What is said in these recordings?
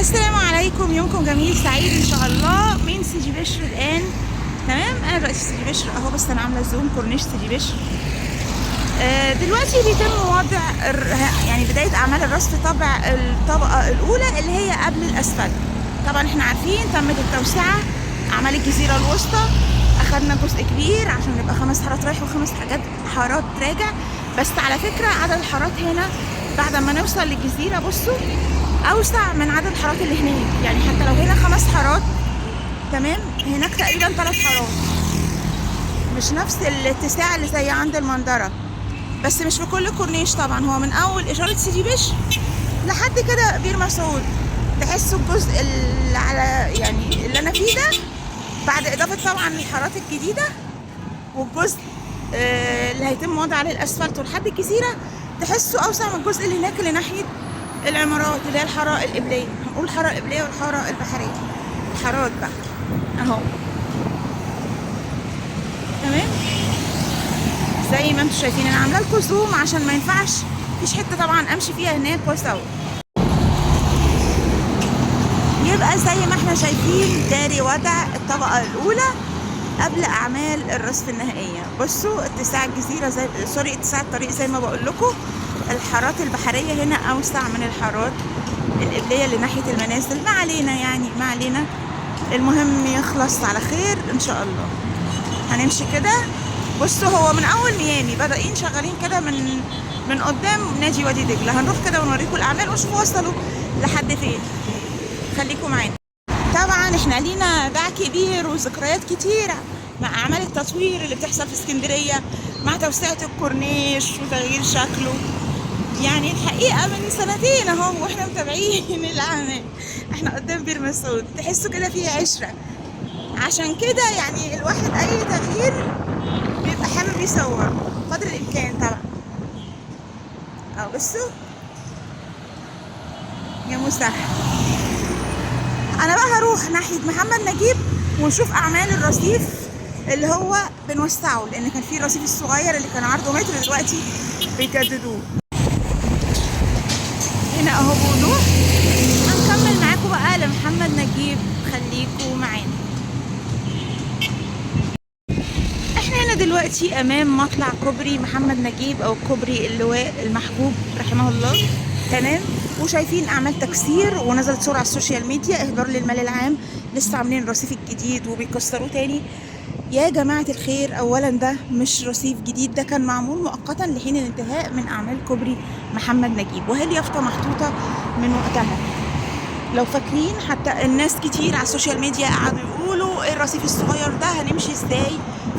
السلام عليكم، يومكم جميل سعيد ان شاء الله من سيدي بشر الان. تمام، انا دلوقتي في سيدي بشر اهو، بس انا عامله zoom كورنيش سيدي بشر. دلوقتي بيتم وضع يعني بداية اعمال الرصف طبع الطبقة الاولى اللي هي قبل الاسفلت. طبعا احنا عارفين تمت التوسعة، اعمال الجزيرة الوسطى اخدنا جزء كبير عشان نبقى 5 حارات رايح وخمس حاجات حارات راجع. بس على فكرة عدد الحارات هنا بعد ما نوصل للجزيرة بصوا اوسع من عدد الحارات اللي هناك، يعني حتى لو هنا 5 حارات تمام، هناك تقريبا 3 حارات، مش نفس الاتساع اللي زي عند المندرة. بس مش في كل كورنيش طبعا، هو من اول اشارة سيدي بشر لحد كده بير مسعود تحسوا الجزء اللي على يعني اللي انا فيه ده بعد اضافه طبعا الحارات الجديدة والجزء اللي هيتم وضع عليه الاسفلت ولحد الجزيرة تحسوا اوسع من الجزء اللي هناك اللي ناحية العمارات اللي هي الحارة القبلية. هنقول الحارة القبلية والحاره البحرية، الحارات بقى اهو. تمام، زي ما انتم شايفين انا عامله لكم زوم عشان ما ينفعش مفيش حتة طبعا امشي فيها هناك واصور. يبقى زي ما احنا شايفين جاري وضع الطبقة الاولى قبل اعمال الرصف النهائية. بصوا اتساع الجزيرة زي سوري اتساع الطريق زي ما بقول لكم، الحارات البحرية هنا اوسع من الحارات القبلية اللي ناحية المنازل. ما علينا يعني ما علينا، المهم يخلص على خير ان شاء الله. هنمشي كده. بصوا هو من اول ميامي بدأين شغالين كده من قدام نادي وادي دجله. هنروح كده ونوريكم الاعمال ونشوف وصلوا لحد فين. خليكم معانا. طبعا احنا لينا باع كبير وذكريات كتيرة مع اعمال التطوير اللي بتحصل في اسكندرية، مع توسعه الكورنيش وتغيير شكله. يعني الحقيقة من سنتين اهو واحنا متابعين الاعمال. احنا قدام بير مسعود، تحسوا كده فيه عشرة. عشان كده يعني الواحد اي تغيير بيبقى حابب يصور قدر الامكان طبعا. اهو بصوا يا مساح. انا بقى هروح ناحية محمد نجيب ونشوف اعمال الرصيف اللي هو بنوسعه، لان كان في الرصيف الصغير اللي كان عرضه متر دلوقتي بيجددوه. هنا اهو بوضوح. هنكمل معاكم بقى لمحمد نجيب، خليكم معانا. احنا هنا دلوقتي امام مطلع كوبري محمد نجيب او كوبري اللواء المحجوب رحمه الله. تمام، وشايفين اعمال تكسير ونزلت صورة على ال social media اهدار للمال العام، لسه عاملين الرصيف الجديد وبيكسروه تاني. يا جماعة الخير، اولا ده مش رصيف جديد، ده كان معمول مؤقتا لحين الانتهاء من اعمال كوبري محمد نجيب، وهي اليافطة محطوطة من وقتها. لو فاكرين حتى الناس كتير على ال social media قعدوا يقولوا ايه الرصيف الصغير ده هنمشي ازاي.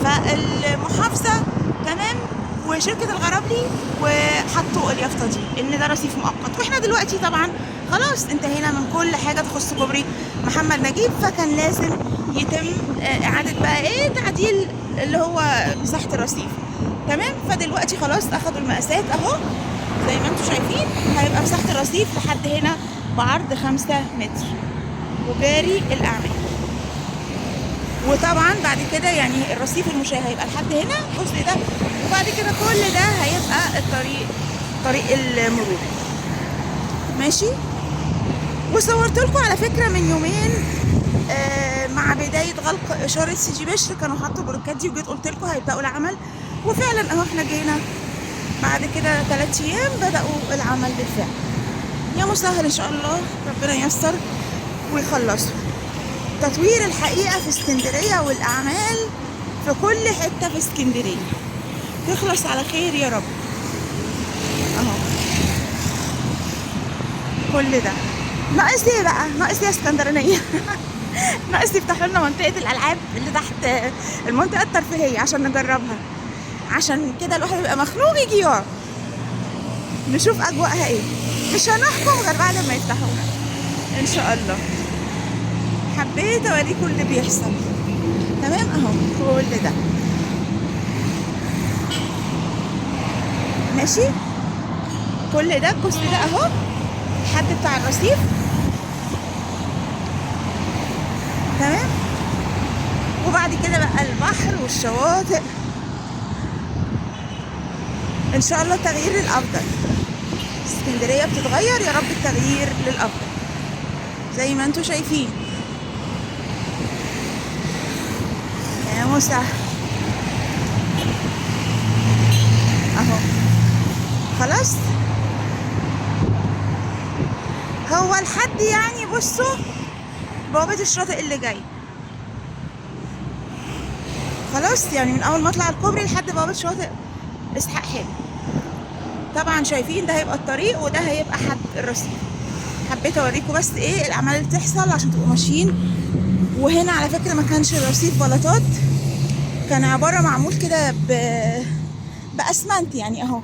فالمحافظة تمام وشركة الغرابلي وحطوا اليافطة دي ان ده رصيف مؤقت. واحنا دلوقتي طبعا خلاص انتهينا من كل حاجة تخص كوبري محمد نجيب، فكان لازم يتم اعادة بقى ايه تعديل اللي هو مساحة الرصيف. تمام، فدلوقتي خلاص اخدوا المقاسات اهو زي ما انتم شايفين، هيبقى مساحة الرصيف لحد هنا بعرض 5 متر وجاري الأعمال. وطبعا بعد كده يعني الرصيف المشاة هيبقى لحد هنا الجزء ده، وبعد كده كل ده هيبقى الطريق طريق المرور. ماشي. وصورت لكم على فكرة من يومين مع بداية غلق إشارة سيدي بشر كانوا حطوا البلوكات دي، وجيت قلت لكم هيبدأوا العمل، وفعلا اهو احنا جينا بعد كده 3 أيام بدأوا العمل بالفعل. يا مسهل ان شاء الله، ربنا ييسر ويخلصوا. تطوير الحقيقة في اسكندرية والأعمال في كل حتة في اسكندرية تخلص على خير يا رب. اهو كل ده ناقص ايه بقى؟ ناقص ايه يا اسكندرانية؟ ناقص يفتحوا لنا منطقة الألعاب اللي تحت المنطقة الترفيهية عشان نجربها، عشان كده الواحد يبقى مخنوق يجي يقعد نشوف أجواءها ايه. مش هنحكم غير بعد ما يفتحوها ان شاء الله. حبيت اوريكم اللي بيحصل. تمام اهو كل ده ماشي، كل ده الجزء ده اهو الحد بتاع الرصيف. تمام، وبعد كده بقى البحر والشواطئ. ان شاء الله تغيير للافضل. اسكندرية بتتغير، يا رب التغيير للافضل. زي ما انتوا شايفين. يا مسهل اهو. خلاص هو لحد يعني بصوا بوابة الشاطئ اللي جاي. خلاص يعني من اول ما اطلع الكوبري لحد بوابة شاطئ اسحاق حلمي. طبعا شايفين ده هيبقى الطريق وده هيبقى حد الرصيف. حبيت اوريكم بس ايه الاعمال اللي بتحصل عشان تبقوا ماشيين. وهنا على فكرة ما كانش الرصيف بلاطات، كان عبارة معمول كده باسمنت يعني اهو.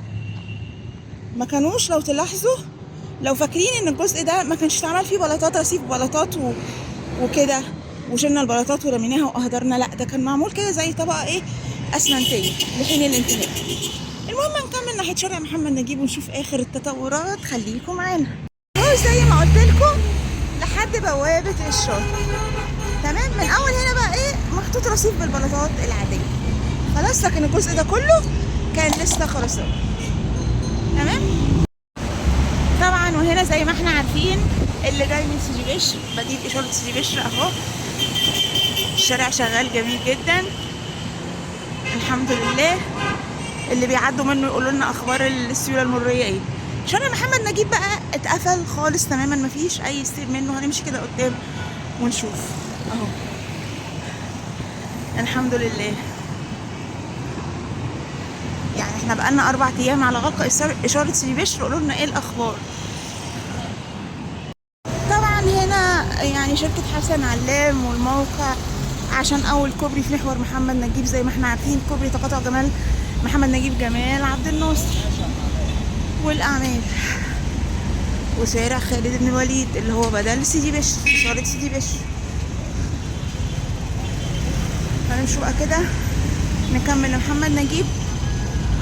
ما كانوش لو تلاحظوا لو فاكرين ان الجزء ده ما كانش اتعمل فيه بلاطات، رصيف بلاطات وكده، وشلنا البلاطات ورميناها واهدرنا. لا ده كان معمول كده زي طبقه ايه اسمنتيه لحين الانتهاء. المهم نكمل ناحية شارع محمد نجيب ونشوف اخر التطورات. خليكم معانا. اهو زي ما قلت لكم لحد بوابه الشاطئ. تمام، من اول هنا بقى ايه محطوط رصيف بالبلاطات العادية. خلاص، لكن الجزء ده كله كان لسه خرسانه. تمام. طبعا وهنا زي ما احنا عارفين اللي جاي من سيدي بشر، بديل اشارة سيدي بشر اهو. الشارع شغال جميل جدا الحمد لله. اللي بيعدوا منه يقولوا لنا اخبار السيولة المرورية ايه. شارع محمد نجيب بقى اتقفل خالص تماما، مفيش اي سير منه. هنمشي كده قدام ونشوف اهو. الحمد لله. يعني احنا بقالنا 4 ايام على غلق اشارة سيدي بشر. قولوا لنا ايه الاخبار. طبعا هنا يعني شركة حسن علام والموقع عشان اول كوبري في محور محمد نجيب زي ما احنا عارفين، كوبري تقاطع جمال محمد نجيب جمال عبد الناصر والاعمال، وشارع خالد بن الوليد اللي هو بدل سيدي بشر، اشارة سيدي بشر. هنمشي بقى كده نكمل لمحمد نجيب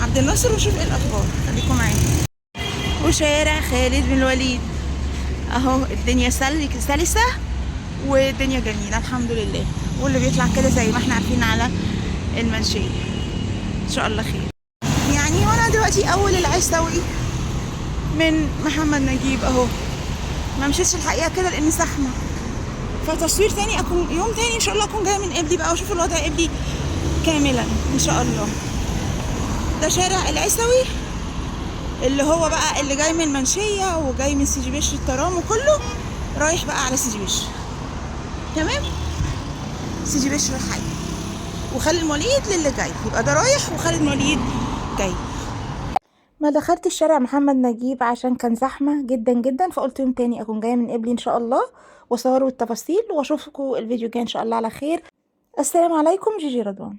عبد الناصر ونشوف ايه الاخبار. خليكم معايا. وشارع خالد بن الوليد اهو، الدنيا سلسه والدنيا جميلة الحمد لله. واللي بيطلع كده زي ما احنا عارفين على المنشيه. ان شاء الله خير. يعني وانا دلوقتي اول العيسوي من محمد نجيب اهو. ما مشيتش الحقيقة كده لان زحمة، فتصوير تاني اكون يوم تاني ان شاء الله اكون جاية من قبلي بقى واشوف الوضع قبلي كاملا ان شاء الله. ده شارع العيسوي اللي هو بقى اللي جاي من المنشيه وجاي من سيدي بشر الترام وكله رايح بقى على سيدي بشر. تمام، سيدي بشر حي وخالد الوليد للي جاي، يبقى ده رايح وخالد الوليد جاي. ما دخلت الشارع محمد نجيب عشان كان زحمة جدا جدا، فقلت يوم تاني اكون جاية من قبلي ان شاء الله واصوروا التفاصيل، واشوفكم الفيديو الجاي ان شاء الله على خير. السلام عليكم، جيجي رضوان.